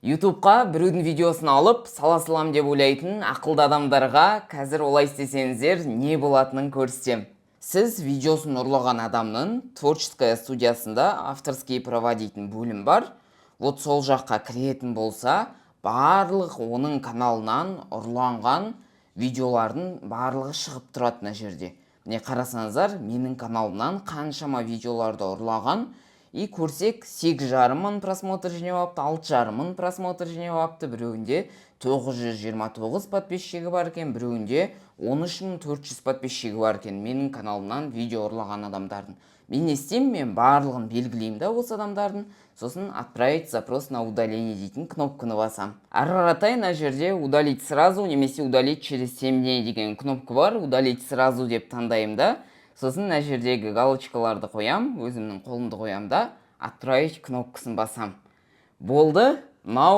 Ютубқа біреудің видеосын алып сала салам деп ойлайтын ақылды адамдарға қазір олай істесеңіздер, не болатынын көрсетем. Сіз видеосын ұрлаған адамның творческая студиясында «Авторские права» дейтін бөлім бар. Вот сол жаққа кіретін болса, барлық оның каналынан ұрланған видеолардың барлығы шығып тұрады мына жерде. Міне, қарасаңыздар, менің каналымнан қаншама видеоларды ұрлаған. И көрсек, 8,5 мың просмотр жинап алыпты, 6,5 мың просмотр жинап алыпты. Біреуінде 929 подписчигі бар екен, біреуінде 13 400 подписчигі бар екен менің каналымнан видео ұрлаған адамдардың. Мен не істеймін? Мен барлығын белгілеймін да осы адамдардың, сосын «Отправить запрос на удаление» дейтін кнопканы басамын. Ары қаратай мына жерде «Удалить сразу» немесе «Удалить через 7 дней» деген кнопка бар. «Удалить сразу» деп таңдаймын да, сосын мына жердегі галочкаларды қоям, өзімнің қолымды қоямын да, «Отправить» кнопкасын басам. Болды мынау.